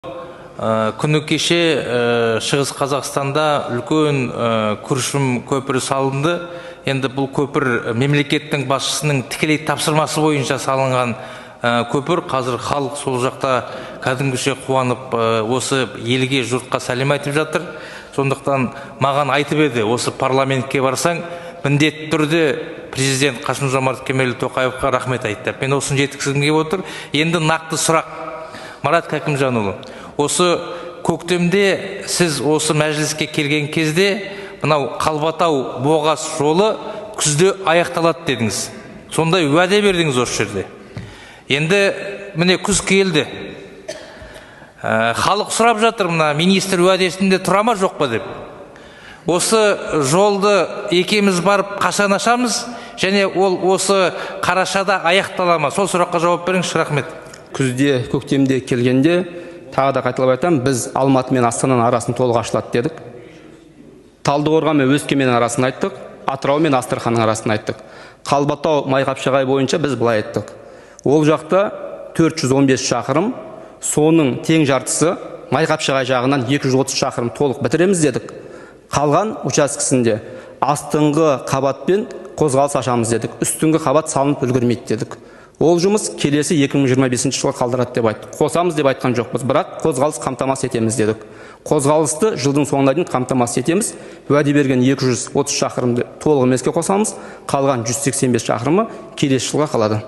Күні кеше Шығыс Қазақстанда үлкен Күршім көпірі салынды. Енді бұл көпір мемлекеттің басшысының тікелей тапсырмасы бойынша салынған көпір. Қазір халық сол жақта кәдімгіше қуанып, осы елге, жұртқа сәлем айтып жатыр. Сондықтан маған айтып еді, осы парламентке барсаң, міндетті түрде президент Қасым Жомарт Кемелұлы Тоқаевқа рахмет айт деп. Мен осыны жеткізгім келіп отыр. Енді нақты сұрақ, Марат Кәкімжанұлы, осы көктемде сіз осы мәжіліске келген кезде мынау Қалбатау Боғас жолы күзде аяқталады дедіңіз. Сондай уәде бердіңіз осы жерде. Енді міне күз келді. Халық сұрап жатыр, мына министр уәдесінде тұра ма, жоқ па деп. Осы жолды екеуміз барып қашан ашамыз, және ол осы қарашада аяқтала ма? Сол сұраққа жауап беріңізші, рахмет. Күзде, көктемде келгенде тағы да қайталап айтамын, біз Алматы мен Астананың арасын толық ашылады дедік. Талдықорған мен Өскеменнің арасын айттық, Атырау мен Астраханның арасын айттық. Қалбатау Майқапшағай бойынша біз былай айттық. Ол жақта 415 шақырым, соның тең жартысы Майқапшағай жағынан 230 шақырым толық бітіреміз дедік. Қалған учаскесінде астыңғы қабатпен қозғалыс ашамыз дедік. Үстіңгі қабат салынып үлгермейді дедік. Ол жұмыс келесі 2025 жылға қалдырады деп айттық. Қосамыз деп айтқан жоқпыз, бірақ қозғалыс қамтамасыз етеміз дедік. Қозғалысты жылдың соңына дейін қамтамасыз етеміз. Уәде берген 230 шақырымды толығымен іске қосамыз, қалған 185 шақырымы келесі жылға қалады.